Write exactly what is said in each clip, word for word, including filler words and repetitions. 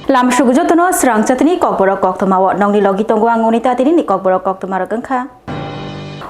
Lamsugo jotono srang chatini kokborok koktwmao nongni logi tongo ang Unita tinini kokborok koktwmarok wngkha.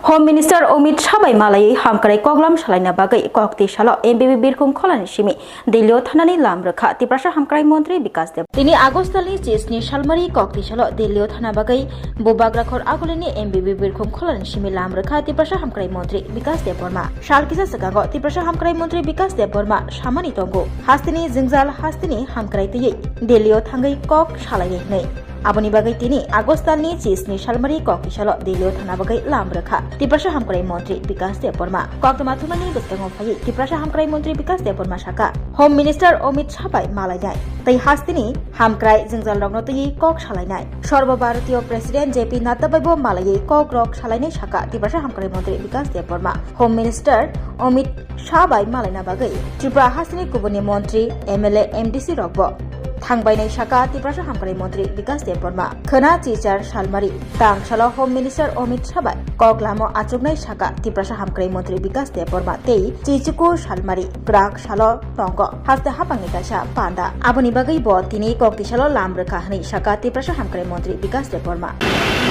Home Minister Amit Shah bai malaiwi hamkrai koklam salaina bagwi kokti salo M B B Birkhung Kholani simi Delhi-o thanani lam rwkha Tiprasa hamkrai montri Bikas Deb. Tini August talni chisni salmari kokti salo Delhi-o thana bagwi bubagra khor agulini M B B Birkhung Kholani simi lam rwkha Tiprasa hamkrai montri Bikas Debbarma. Sal kisa swkango Tiprasa hamkrai montri Bikas Debbarma samani tongo, hasteni jwngjal hasteni hamkrai twiwi Delhi-o thangwi kok salainai hwnwi. Aboni bagwi tini August talni chisni salmari kokti salo Delhi-o thana bagwi lam rwkha Tiprasa hamkrai montri Bikas Debbarma. Koktwma thumani bwskango phaiwi Tiprasa hamkrai montri Bikas Debbarma saka, Home Minister Amit Shah bai malainai tei hasteni hamkrai jwngjalrokno twiwi kok salainai. Sarbo Bharatiya President J P Nadda baibo malaiwi kokrok salainai saka Tiprasa hamkrai montri Bikas Debbarma. Home Minister Amit Shah bai malaina bagwi Tripura hasteni kubuni montri, M L A, M D C rokbo thangbainai saka Tiprasa hamkrai montri Bikas Debbarma. Khwna chichar salmari tang salo Home Minister Amit Shah bai koklamo achuknai saka Tiprasa hamkrai montri Bikas Debbarma tei chichuku salmari kwrak salo tongo haste hapangni kaisa panda. Aboni bagwi bo tini kokti salo lam rwkha hwnwi saka Tiprasa hamkrai montri Bikas Debbarma.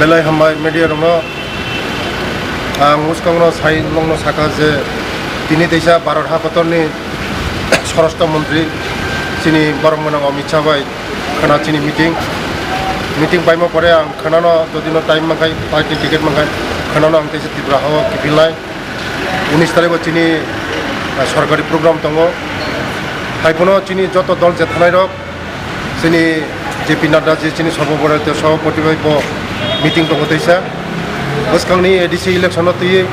Belai hambai media rokno. Ang mwskango sai nokno saka je tini teisa Bharat hakotorni Swarashtra Montri chini borok mwnang Amit Shah bai khwna chini meeting. Meeting paima pore ang khwnano jodi no time mankhai, flight ni ticket mankhai, khwnano ang teisa Tripura hao kiphilnai. Unis tarikh o chini, ah, sorkari program tongo. Hai phano chini joto dol je thanai rok, chini J P Nadda ji chini Sarbo Bharatiya Sabhapati bai bo meeting tongo teisa. Bwskangni A D C election o twi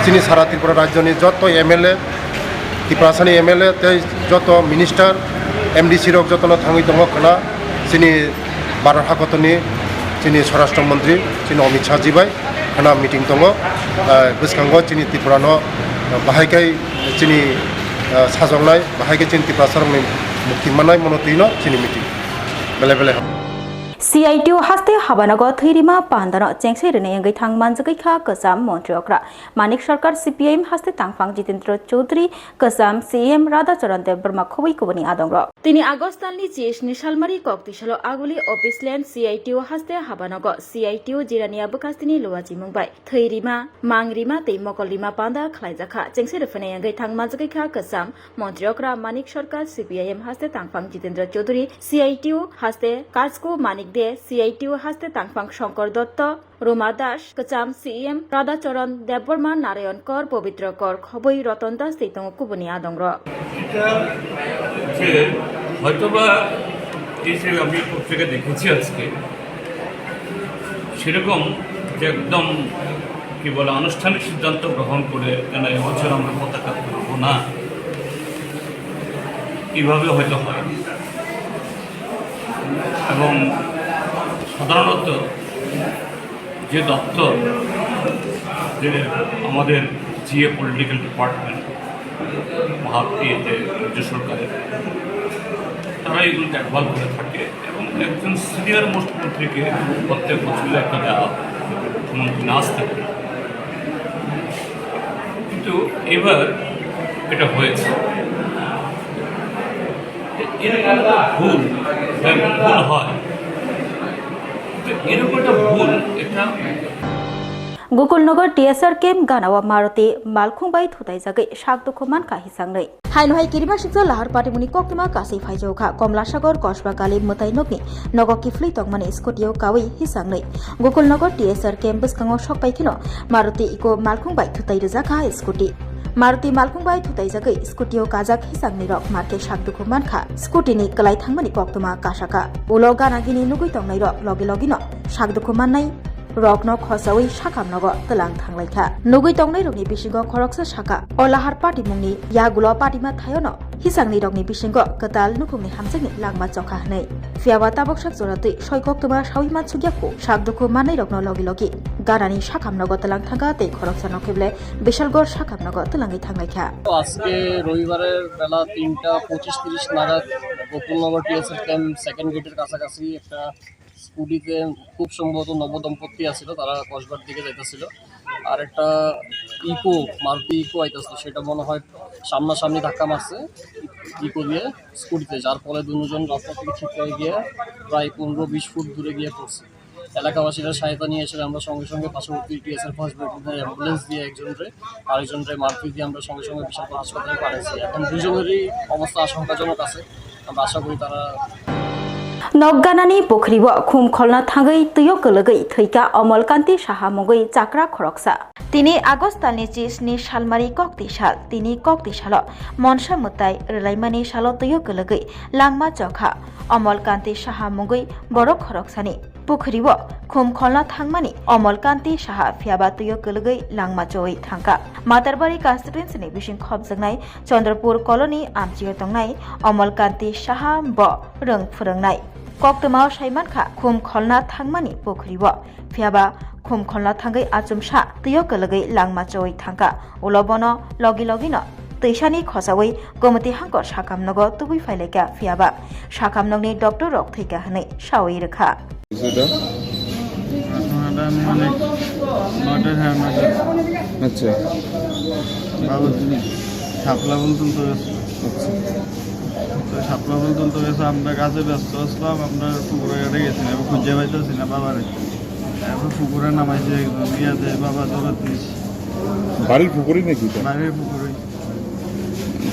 chini sara Tripura rajyoni joto M L A, Tiprasani M L A tei joto minister, M D C rok jotono thangwi tongo khwna chini Bharat hakotorni chini Swarashtra Montri chini Amit Shah ji bai. Khwna meeting tongo, ah, bwskango chini Tripura no, ah, bahai khe chini, ah, sajoknai, bahai khe chini Tiprasa rokni mukti mannai mono twi no chini meeting. Belai belai. C I T U haste habanogo thwirima pandano chengsai rwnai wngwi thang manjagwi kha kwcham montri okra Manik Sarkar, C P I M haste tangphang Jitendra Chaudhary, kwcham C E M Radha Charan Debbarma khobwi kubuni adongrok. Tini August talni chisni salmari kokti salo aguli office land C I T U haste habanogo C I T U Jirania bwkhastini luachimung bai thwi rima, mang rima tei mokol rima panda khlaijakha. Chengse rwphainai wngwi thang manjagwi kha kwcham montri okra Manik Sarkar, C P I M haste tangphang Jitendra Chaudhary, C I T U haste Kachku Manik De, C I T U haste tangphang Shankar Dotto, Ruma Das, kwcham C E M Radha Charan Debbarma, Narayan Kor, Pabitra Kor, khobwi Ratan Das tei tongo kubuni adongrok. এটা যে হয়তোবা এই যে আমি পত্রিকা দেখেছি আজকে, সেরকম যে একদম কি বলে আনুষ্ঠানিক সিদ্ধান্ত গ্রহণ করে কেন এবছর আমরা পতাকা তুলব না, এইভাবে হয়তো হয়। এবং সাধারণত যে দপ্তর, যে আমাদের জিও পলিটিক্যাল ডিপার্টমেন্ট, মহাপি যে রাজ্য সরকারের, তারা এগুলো দেখভাল করে থাকে এবং একজন সিনিয়র মোস্ট মন্ত্রীকে প্রত্যেক বছর একটা দেওয়া হয়, মুখ্যমন্ত্রী নাচ থাকে। কিন্তু এবার এটা হয়েছে। এরকম একটা ভুল, হ্যাঁ, ভুল হয়। তো এরকম একটা ভুল, এটা Gokulnagar T S R camp ganao Maruti malkhung bai thutaijagwi sak dukhu mankha hisangnwi. Haino hai kirima siksa lahar patimuni koktwma kasui phaijao kha Komlasagar Kosba Gali mwtai nokni nogo kiphilwi tongmani scooty-o kaui hisangnwi. Gokulnagar T S R camp bwskango sok pai kheno Maruti Eeco malkhung bai thutai rwjak kha scooty. Maruti malkhung bai thutaijagwi scooty-o kajak hisangni rok marke sak dukhu mankha. Scooty-ni kwlai thangmani koktwma kasaka. Ulo gana gini nugwi tongnairok logi logino sak dukhu mannai rokno khosaui sakam nogo twlang thanglaikha. Nugwi tongnairokni bisingo khoroksa saka, o lahar patimungni yagulo patima thaiono hisangni rokni bisingo kwtal nukhungni hamjakni langma chokha hwnwi. Phiyaba tabok sak jora twi soi koktwma saui mansukya khu sak dukhu mannairokno logi logi ganani sakam nogo twlang thangkha tei khoroksa nokheble Bishalgor sakam nogo twlangwi thanglaikha. আজকে রবিবারের বেলা তিনটা পঁচিশ তিরিশ নাগাদ Gokulnagar TSR camp second গেটের কাছাকাছি একটা স্কুটিতে খুব সম্ভবত নবদম্পতি আছিল, তারা কসবার দিকে যাইতেছিল। আর একটা ইকো, মারুতি ইকো আইতেছিল, সেটা মনে হয় সামনাসামনি ধাক্কা মারছে। ইকো দিয়ে স্কুটিতে, যার ফলে দুজন রাস্তা থেকে ছিটকে গিয়ে প্রায় পনেরো বিশ ফুট দূরে গিয়ে পড়ছে। এলাকাবাসীরা সহায়তা নিয়ে এসে আমরা সঙ্গে সঙ্গে পার্শ্ববর্তী টিএসআর ফার্স্ট ব্রিগেডের অ্যাম্বুলেন্স দিয়ে একজনরে, আরেকজনরে মারফি দিয়ে আমরা সঙ্গে সঙ্গে বিশালপুর হাসপাতালে পাঠাইছি। এখন দুজনেরই অবস্থা আশঙ্কাজনক আছে। আমরা আশা করি তারা Nokganani pukhrio khum kholna thangwi twio kwlwgwi thwika Omol Kanti Saha mungwi chakra khoroksa. Tini August talni chisni salmari kokti sal, tini kokti salo monsa mwtai rwlaimani salo twio kwlwgwi langma chokha Omol Kanti Saha mungwi borok khoroksani pukhrio khum kholna thangmani Omol Kanti Saha phiyaba twio kwlwgwi langma chowi thangkha. Matarbari constituency ni bising khopjaknai Chandrapur colony amchio tongnai Omol Kanti Saha bo rwng phwrwngnai. Koktwmao saimankha khum kholna thangmani pukhrio. Phiyaba khum kholna thangwi achomsa twio kwlwgwi langma chowi thangkha. Ulo bono logi logino twisani khosawi Gomoti hangkor sakam nogo tubui phailaikha, phiyaba sakam nokni doctor rok thwikha hwnwi sawi rwkha. সেটা? ঘটনাটা আমি অনেক নয়টার সাড়ে নয়টা। আচ্ছা। বাবু শাপলা ফুল তুলতে গেছে। আচ্ছা। তো শাপলা ফুল তুলতে গেছে, আমরা কাজে ব্যস্ত আসলাম, আমরা পুকুরে ঘাটে গেছি না, খুঁজে পাইতেছি না বাবারে। এখন পুকুরে নামাইছে একজন, ইয়াতে বাবা দৌড়াতিস। বাড়ির পুকুরেই নাকি এটা? বাড়ির পুকুরে।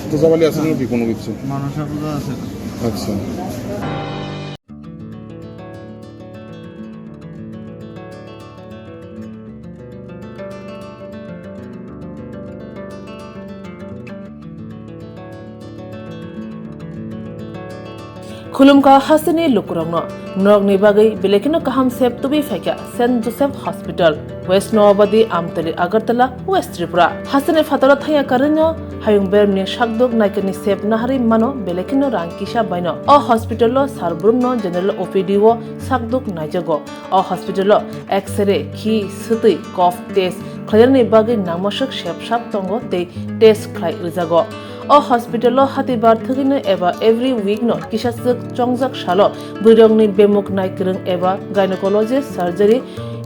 তো সবাই আসলে কি কোনো কিছু? মনসা পূজা আছে। আচ্ছা। Khulumkha hasteni lukurokno, norokni bagwi belai kheno kaham sep tubui phaikha Saint Joseph Hospital, West Noabadi, Amtali, Agartala, West Tripura. Hasteni phataro thangya karwino hayung beremni sakduk naikani sep naharwi mano belai kheno rang kisa baino. O hospital-o sar brumno general O P D-o sakduk naijago. O hospital-o X-ray, khi, swtwi, cough test khlainani bagwi nangmaswk sep sap tongo tei test khlai rwjago. O hospital-o hatibar thwgwino eba every week-no kisaswk chongjak salo bwrwirokni bemuk naikwrwng eba gynecology, surgery,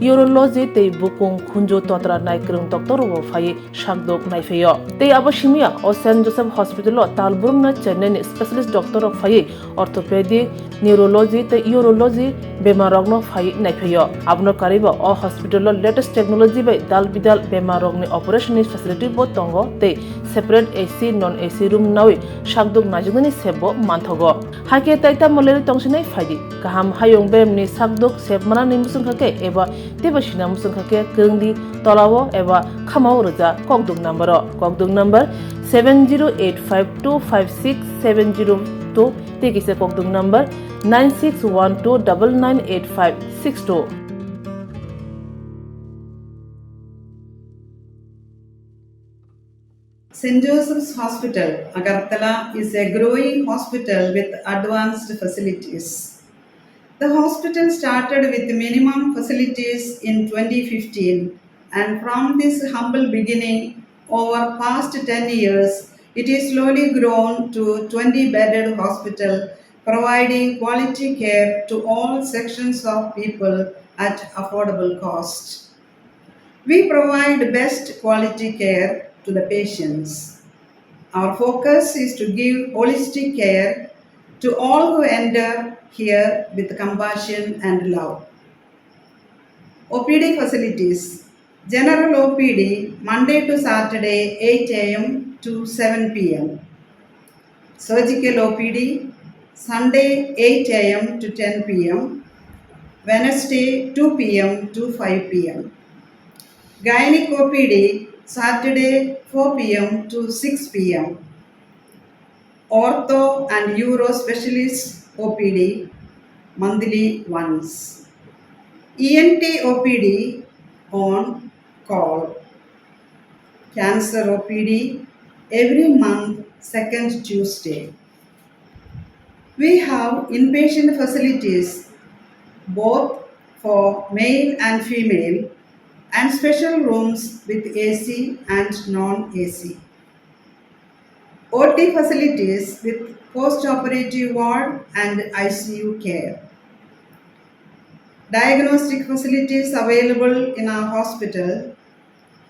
urology tei bukung khunju totra naikwrwng doctor-rokbo phaiwi sakdok naiphaio. Tei abo simiya o Saint Joseph Hospital-o tal brumno Chennai-ni specialist doctor-rok phaiwi orthopedic, neurology tei urology bemarrokno phaiwi naiphaio. Abono karwibo o hospital-o latest technology bai dal bidal bemarrokni operation-ni facility-bo tongo tei separate A C, non A C room nawi sakdok naijaknani sep-bo manthogo. Hakhe tai tamo lerwi tongsinai phaidi. Kaham hayung beremni sakdok sep manani muchungkha khe eba teibo sina muchungkha khe kwrwngdi tolao eba khamao rwja kokduk number-o. Kokduk number seven zero eight five two five six seven zero two tei kisa kokduk number nine six one two double nine eight five six two. Saint Joseph's Hospital, Agartala is a growing hospital with advanced facilities. The hospital started with minimum facilities in twenty fifteen, and from this humble beginning, over past ten years, it is slowly grown to twenty bedded hospital, providing quality care to all sections of people at affordable cost. We provide best quality care to the patients. Our focus is to give holistic care to all who enter here with compassion and love. O P D facilities. General O P D Monday to Saturday eight A M to seven P M. Surgical O P D, Sunday eight A M to ten P M, Wednesday two P M to five P M. Gynec O P D, Saturday four P M to six P M. Ortho and Uro Specialist O P D, monthly once. E N T O P D on call. Cancer O P D every month, second Tuesday. We have inpatient facilities both for male and female and special rooms with A C and non-A C. O T facilities with post-operative ward and I C U care. Diagnostic facilities available in our hospital,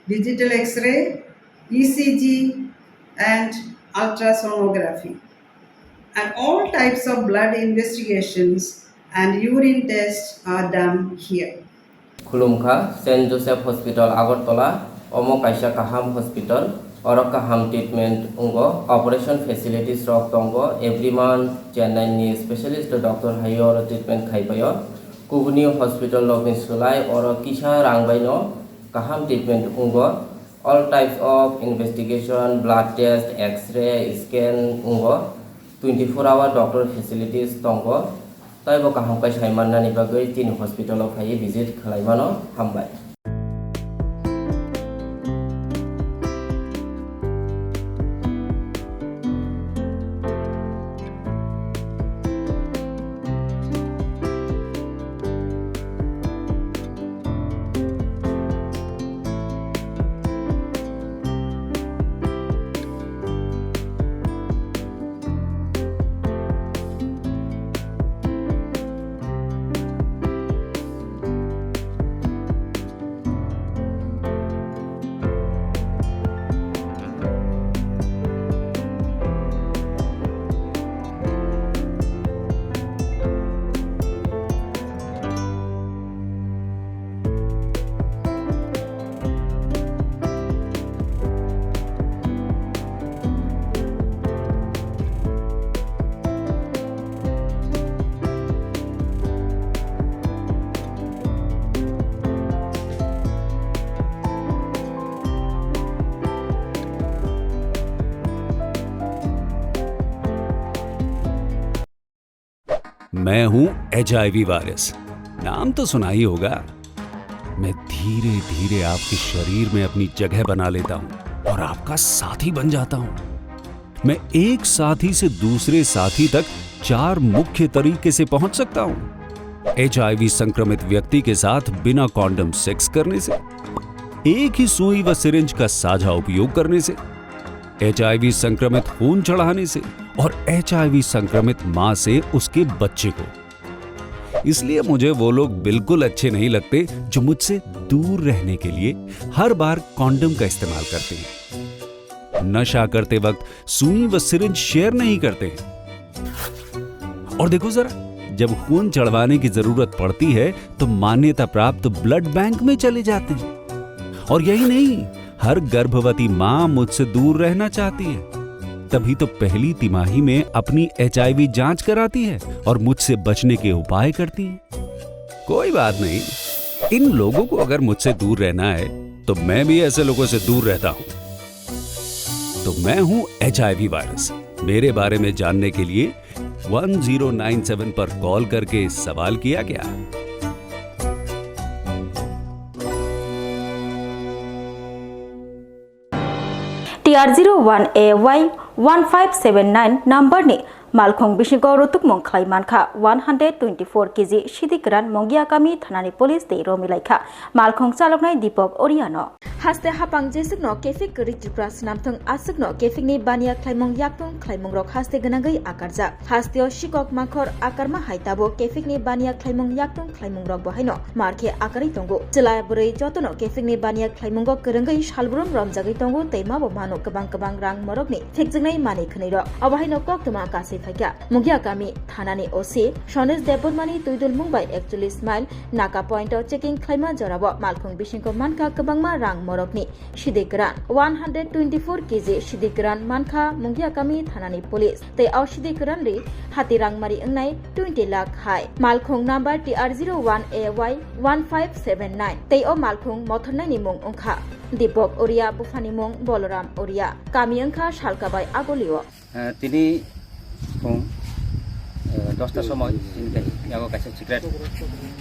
digital X-ray, E C G, and ultrasonography. And all types of blood investigations and urine tests are done here. Khulumkha, Saint Joseph Hospital, Agartala. Omo kaisa kaham hospital. Oro kaham treatment wngo. Operation facilities rok tongo. Every month Chennai ni specialist doctor hai oro treatment khai paio. Kubuni hospital rok ni slai oro kisa rang bai no kaham treatment wngo. All types of investigation, blood test, X-ray, scan wngo. Twenty four hour doctor facilities tongo. Tei bo kaham khe sai mannani bagwi chini hospital o phaiwi visit khlai mano. Hambai. मैं हूं HIV virus. नाम तो सुना ही होगा। मैं धीरे धीरे आपके शरीर में अपनी जगह बना लेता हूं और आपका साथी बन जाता हूं। मैं एक साथी से दूसरे साथी तक चार मुख्य तरीके से पहुंच सकता हूं। एचआईवी संक्रमित व्यक्ति के साथ बिना कॉन्डम सेक्स करने से, एक ही सुई व सिरिंज का साझा उपयोग करने से, एचआईवी संक्रमित खून चढ़ाने से और एचआईवी संक्रमित मां से उसके बच्चे को। इसलिए मुझे वो लोग बिल्कुल अच्छे नहीं लगते जो मुझसे दूर रहने के लिए हर बार कॉन्डम का इस्तेमाल करते हैं, नशा करते वक्त सुई व सिरिंज शेयर नहीं करते हैं। और देखो जरा, जब खून चढ़वाने की जरूरत पड़ती है तो मान्यता प्राप्त ब्लड बैंक में चले जाते हैं। और यही नहीं, हर गर्भवती मां मुझसे दूर रहना चाहती है, तभी तो पहली तिमाही में अपनी एचआईवी जांच कराती है और मुझसे बचने के उपाय करती है। कोई बात नहीं, इन लोगों को अगर मुझसे दूर रहना है तो मैं भी ऐसे लोगों से दूर रहता हूं। तो मैं हूं एचआईवी वायरस। मेरे बारे में जानने के लिए वन ज़ीरो नाइन सेवन पर कॉल करके सवाल किया क्या? T R zero one A Y one five seven nine number ni malkhung bisingo rutukmung khlai mankha one hundred twenty four K G sidi kwran Mungia kami thanani police tei romilaikha malkhung chaloknai Deepak Oriano. Haste hapang jeswkno kefik kwrwi Tripura swnamthwng, aswkno kefikni baniya khlaimung yaktung khlaimungrok haste gwnangwi akarjak. Hasteo sikok makhor akarma hai tabuk kefikni baniya khlaimung yaktung khlaimungrok bo haino mar khe akarwi tongo. Chwla bwrwi jotono kefikni baniya khlaimungo kwrwngwi salbrum romjagwi tongo tei mabo mano kwbang kwbang rang morokni phikjwknai manwi khwnwirok. Obo haino koktwma kasui phaikha. Mungia kami thanani O C Sonesh Debbarmani twidulmung bai ekchollish mile naka point o checking khlaima jorao malkhung bisingo mankha kwbangma rang morokni sidi kwran one hundred twenty four K G sidi kwran mankha Mungia kami thanani police tei o sidi kwran ri hati rangmari wngnai twenty lakh hai. Malkhung number T R zero one A Y one five seven nine tei o malkhung mothornaini mung wngkha Deepak Oria, buphani mung Boloram Oria, kami wngkha Salkabai Agolio. Eh, tini phung, eh, dosta somoi chini kai-, yago kaisa secret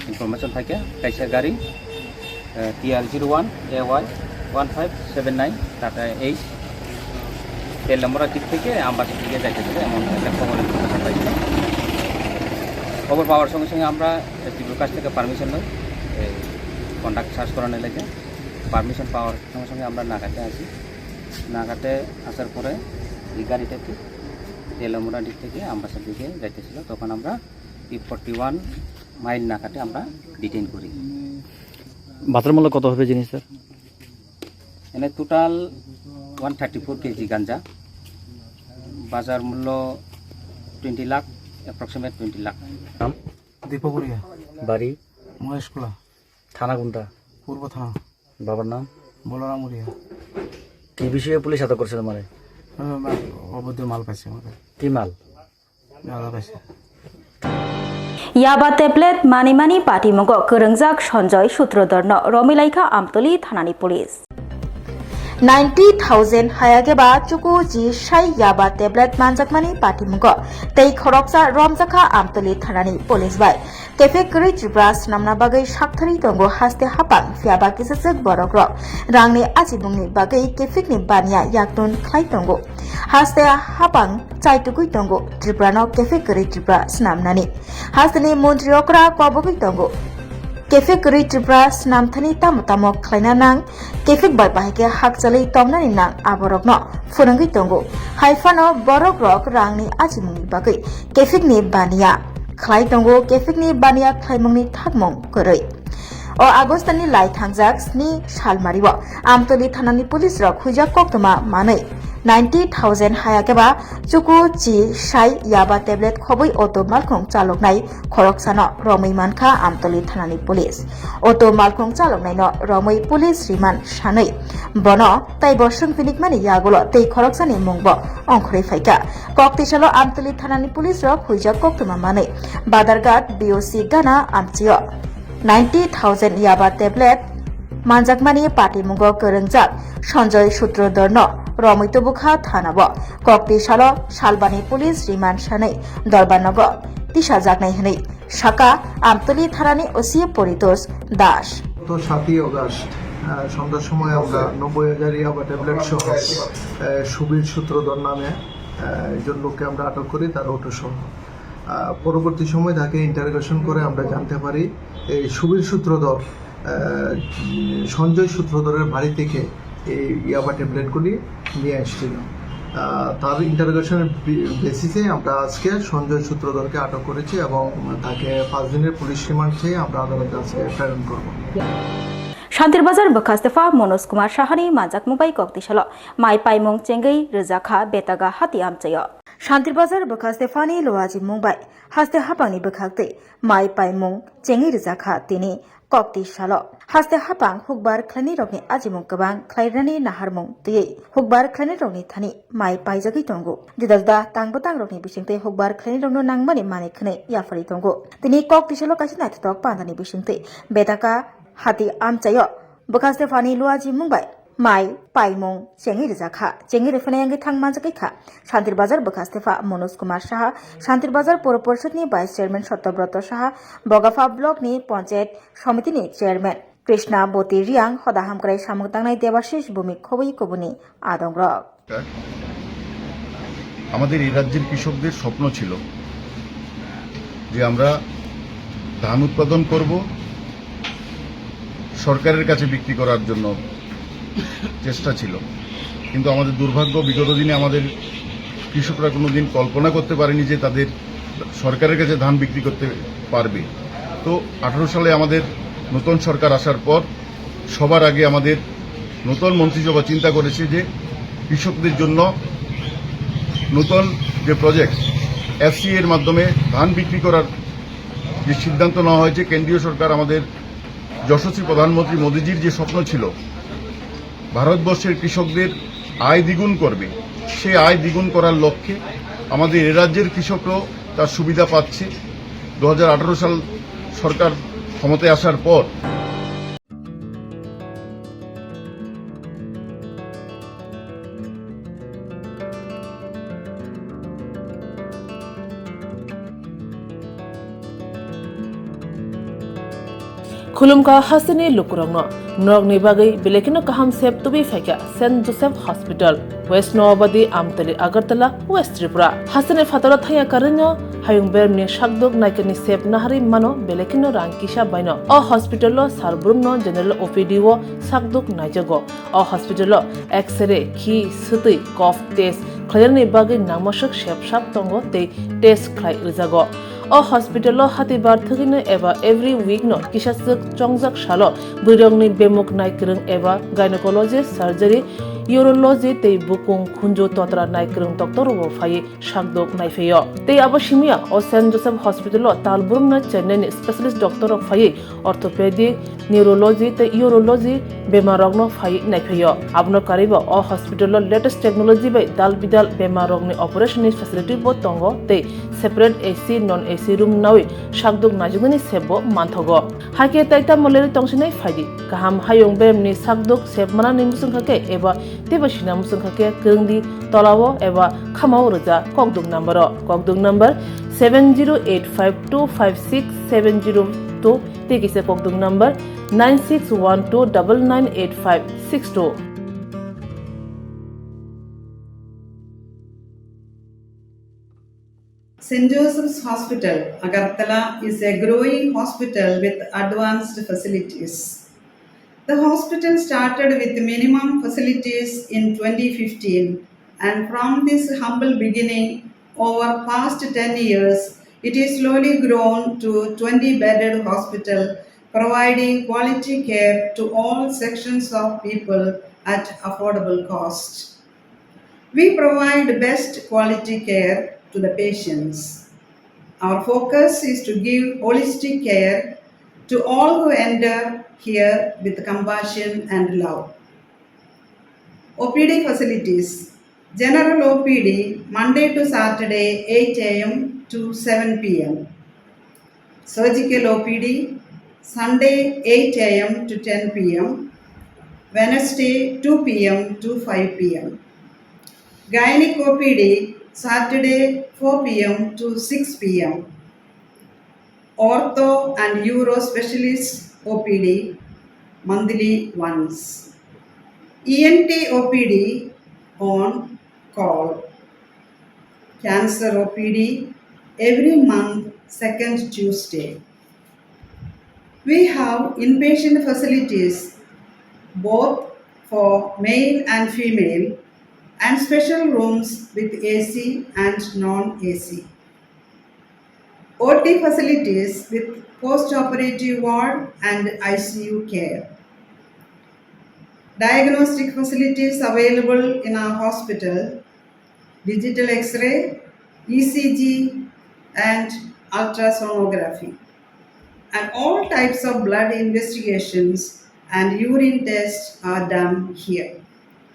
information phaikha, kaisa gari, eh, T R zero one A Y one five seven nine Tata Ace Telamura dik theke Ambasa dige jaite bole emon ekta khobor information paikha. Khobor pawar songe songe amra S D P kash theke permission loi, eh, conduct search korane lage. Permission pawar songe songe amra nagate asi. Nagate asar pore ei garita thik Telamura dik theke Ambasa dige jaite ছিল, তখন আমরা এই forty one mile নাকাতে আমরা ডিটেইন করি। বাজার মূল্য কত হবে জিনিসটার? এনে total one thirty four KG গাঞ্জা, বাজার মূল্য Twenty lakh, approximate twenty lakh. নাম? দীপক উড়িয়া। বাড়ি? মহেশখোলা। থানা কোনটা? পূর্ব থানা। বাবার নাম? বলরাম উড়িয়া। কি বিষয়ে পুলিশ আটক করছে তোমারে? হ্যাঁ, মা-, অবৈধ মাল পাইছে আমাদের। কি মাল? গাঁজা পাইছে। Yaba tablet manimani patimungo kwrwngjak Sanjoy Sutrodorno romwi laikha Amtoli thanani police. Ninety thousand hayakeba chuku ji sai yaba tablet manjakmani patimungo tei khoroksa romjakha Amtoli thanani police bai. Kefek kwrwi Tripura swnamna bagwi sakthari tongo haste hapang, phiyaba kisachwk borokrok rangni achimungni bagwi kefekni baniya yaktun khlai tongo. Haste hapang chaitugwi tongo Tripurano kefek kwrwi Tripura swnamnani. Hasteni montri okra kobogwi tongo. Kefek kwrwi Tripura swnamthani tamo tamo khlaina nang, kefek bai bahai khe hakchalwi tongnani nang aborokno phwrwngwi tongo. Hai phano borokrok rangni achimungni bagwi kefekni baniya khlai tongo, kefekni baniya khlaimungni thakmung kwrwi. O Agostani lai thangjak sni salmario Amtoli thanani police rok huijak koktwma manwi ninety thousand hayakeba chuku chi sai yaba tablet khobwi auto malkhung chaloknai khoroksano romwi mankha Amtoli thanani police. Auto malkhung chaloknaino romwi police remand sanwi bono tei bo swngphinikmani yagulo tei khoroksani mungbo ongkhorwi phaikha. Koktisalo Amtoli thanani police rok huijak koktwma manwi Badarghat B O C gana amchio ninety thousand yaba tablet manjakmani patimungo kwrwngjak Sanjoy Sutrodorno romwi tubukha thanao. Koktisalo salbani police remand sanwi Dolbanogo tisajaknai hwnwi saka Amtoli thanani O C Poritosh Das. গত সাতই অগাস্ট, আহ, সন্ধ্যার সময় আমরা নব্বই হাজার ইয়াবা ট্যাবলেট সহ, আহ, সুবীর সূত্রধর নামে, আহ, একজন লোককে আমরা আটক করি, তার অটো সহ। আহ, পরবর্তী সময় তাকে ইন্টারোগেশন করে আমরা জানতে পারি এই সুবীর সূত্রধর, আহ, সঞ্জয় সূত্রধরের বাড়ি থেকে এই ইয়াবা ট্যাবলেটগুলি নিয়ে এসেছিল। আহ, তার ইন্টারোগেশনের বি-, বেসিসে আমরা আজকে সঞ্জয় সূত্রধরকে আটক করেছি এবং তাকে পাঁচ দিনের পুলিশ রিমান্ড চেয়ে আমরা আদালতে আজকে প্রেরণ করব। Shantir Bazar bwkha Stefa Manoj Kumar Sahani manjakmung bai koktisalo mai paimung chengwi rwjakha Betaga hati amchaio. Shantir Bazar bwkha Stefani luaji mung bai haste hapangni bwkhaktwi mai paimung chengwi rwjakha tini. Kokti salo haste hapang hukbar khlainai rokni ajimung kwbang khlairani naharmung twiwi hukbar khlainai rokni thani mai paijagwi tongo. Juda juda tang bwtang rokni bisingtwi hukbar khlainai rokno nangmani manwi khwnwi yapharwi tongo. Tini kokti salo kaisa naithotok pandani bisingtwi Betaka hati amchaio bwkha Stephani luaji mung bai mai paimung chengwi rijak kha. Chengwi rwphani wngwi thang manjak kha Shantir Bazar bwkha Stepha Manoj Kumar Saha, Shantir Bazar Puro Porishad ni Vice Chairman Satyabroto Saha, Bogapha Block ni Panchayat Samiti ni Chairman Krishna Boti Riang, hoda hamkrai samung tangnai Debashish Bhumik khobwi kubuni adong rok. আমাদের এই রাজ্যের কৃষকদের স্বপ্ন ছিল যে আমরা ধান উৎপাদন করব, সরকারের কাছে বিক্রি করার জন্য চেষ্টা ছিল। কিন্তু আমাদের দুর্ভাগ্য, বিগত দিনে আমাদের কৃষকরা কোনোদিন কল্পনা করতে পারেনি যে তাদের সরকারের কাছে ধান বিক্রি করতে পারবে। তো আঠারো সালে আমাদের নতুন সরকার আসার পর সবার আগে আমাদের নতুন মন্ত্রিসভা চিন্তা করেছে যে কৃষকদের জন্য নতুন যে প্রজেক্ট এফসিএ এর মাধ্যমে ধান বিক্রি করার যে সিদ্ধান্ত নেওয়া হয়েছে, কেন্দ্রীয় সরকার আমাদের যশস্বী প্রধানমন্ত্রী মোদিজির যে স্বপ্ন ছিল ভারতবর্ষের কৃষকদের আয় দ্বিগুণ করবে, সেই আয় দ্বিগুণ করার লক্ষ্যে আমাদের এ রাজ্যের কৃষকরাও তার সুবিধা পাচ্ছে। দু হাজার আঠারো সাল সরকার ক্ষমতায় আসার পর Khulumkha hasteni lukurokno norokni bagwi belai kheno kaham sep tubui phaikha Saint Joseph Hospital, West Noabadi, Amtali, Agartala, West Tripura. Hasteni phataro thangya karwino hayung bermni sakduk naikani sep naharwi mano belai kheno rang kisa baino. O hospital o sal brumno general O P D o sakduk naijago. O hospital o X-ray, khi, swtwi, cough test khlainani bagwi nangmaswk sep sap tongo tei test khlai rwjago. O hospital o hatibar thwgwino eba every week no kisa swk chongjak salo bwrwirokni bemuk nai kwrwng eba gynecologist surgery urology tei bukung khunju totra naikwrwng doctor rokbo phaiwi sakdok naiphaio. Tei abo simiya o Saint Joseph Hospital o talbrumno Chennai ni specialist doctor rok phaiwi orthopedic, neurology tei urology bemar rokno phaiwi naiphaio. Abono karwibo o hospital o latest technology bai dal bidal bemar rokni operation ni facility bo tongo tei separate A C, non A C room nawi sakdok naijaknani sep bo manthogo. Hakhe tai tamo lerwi tongsinai phaidi. Kaham hayung beremni sakdok sep manani mwswngkha khe eba teibo sina mwswngkha khe kwrwngdi tolao eba khamao rwja kokdok number o. Kokdok number seven zero eight five two five six seven zero two tei kisa kokdok number nine six one two double nine eight five six two. Saint Joseph's Hospital, Agartala is a growing hospital with advanced facilities. The hospital started with minimum facilities in twenty fifteen, and from this humble beginning, over past ten years, it is slowly grown to twenty bedded hospital, providing quality care to all sections of people at affordable cost. We provide best quality care to the patients. Our focus is to give holistic care to all who enter here with compassion and love. O P D facilities. General O P D, Monday to Saturday, eight A M to seven P M. Surgical O P D, Sunday, eight A M to ten P M, Wednesday, two P M to five P M. Gynec O P D, Saturday, four P M to six P M. Ortho and Uro Specialist O P D, monthly once. E N T O P D on call. Cancer O P D every month, second Tuesday. We have inpatient facilities both for male and female and special rooms with A C and non-A C. O T facilities with post-operative ward and I C U care. Diagnostic facilities available in our hospital, digital X-ray, E C G, and ultrasonography. And all types of blood investigations and urine tests are done here.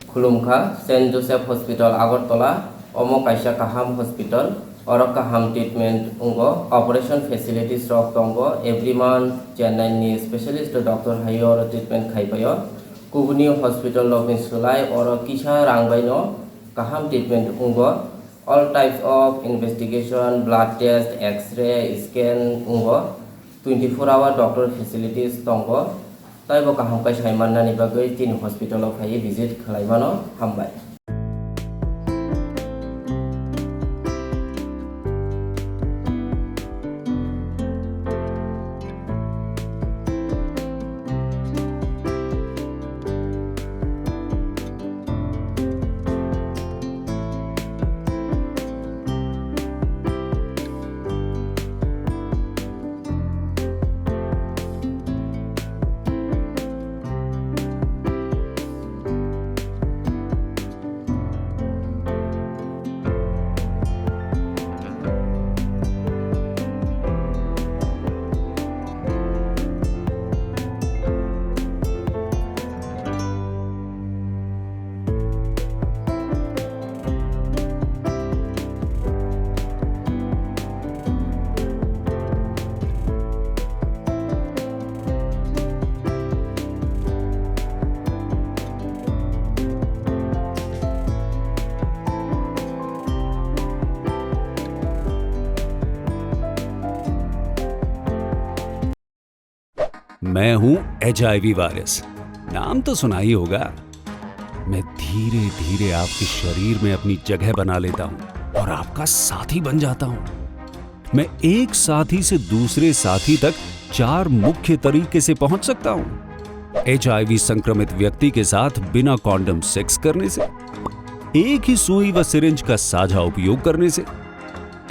Khulumkha, Saint Joseph Hospital, Agartala, omo kaisa kaham hospital. Oro kaham treatment wngo, operation facilities rok tongo, every month Chennai ni specialist doctor hai oro treatment khai paio. Kubuni hospital rokni swlai oro kisa rang bai no kaham treatment wngo. All types of investigation, blood test, X-ray, scan wngo. Twenty four hour doctor facilities tongo. Taibo kaham khe sai mannani bagwi chini hospital o phaiwi visit khlai mano. Hambai. मैं हूं HIV virus. नाम तो सुना ही होगा। मैं धीरे धीरे आपके शरीर में अपनी जगह बना लेता हूं और आपका साथी बन जाता हूं। मैं एक साथी से दूसरे साथी तक चार मुख्य तरीके से पहुंच सकता हूं। एचआईवी संक्रमित व्यक्ति के साथ बिना कॉन्डम सेक्स करने से, एक ही सुई व सिरिंज का साझा उपयोग करने से,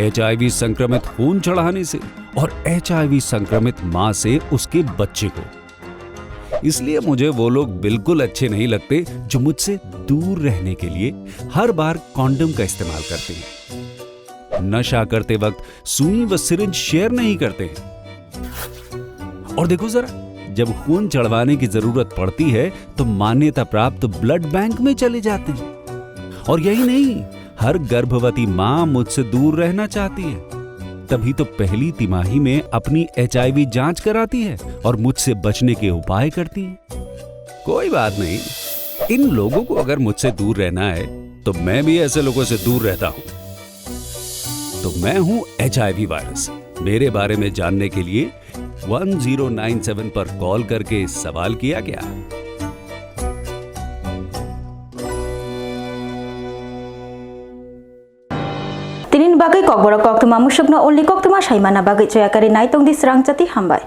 एचआईवी संक्रमित खून चढ़ाने से और एचआईवी संक्रमित मां से उसके बच्चे को। इसलिए मुझे वो लोग बिल्कुल अच्छे नहीं लगते जो मुझसे दूर रहने के लिए हर बार कॉन्डम का इस्तेमाल करते हैं, नशा करते वक्त सुई व सिरिंज शेयर नहीं करते हैं। और देखो जरा, जब खून चढ़वाने की जरूरत पड़ती है तो मान्यता प्राप्त ब्लड बैंक में चले जाते हैं। और यही नहीं, हर गर्भवती माँ मुझसे दूर रहना चाहती है, तभी तो पहली तिमाही में अपनी एचआईवी जांच कराती है और मुझसे बचने के उपाय करती है। कोई बात नहीं, इन लोगों को अगर मुझसे दूर रहना है तो मैं भी ऐसे लोगों से दूर रहता हूँ। तो मैं हूँ एचआईवी वायरस। मेरे बारे में जानने के लिए वन ज़ीरो नाइन सेवन पर कॉल करके सवाल किया क्या? Tinin bagwi kokborok koktwma musukno ulni koktwma saimana bagwi choyakari naitongdi srang chati hambai.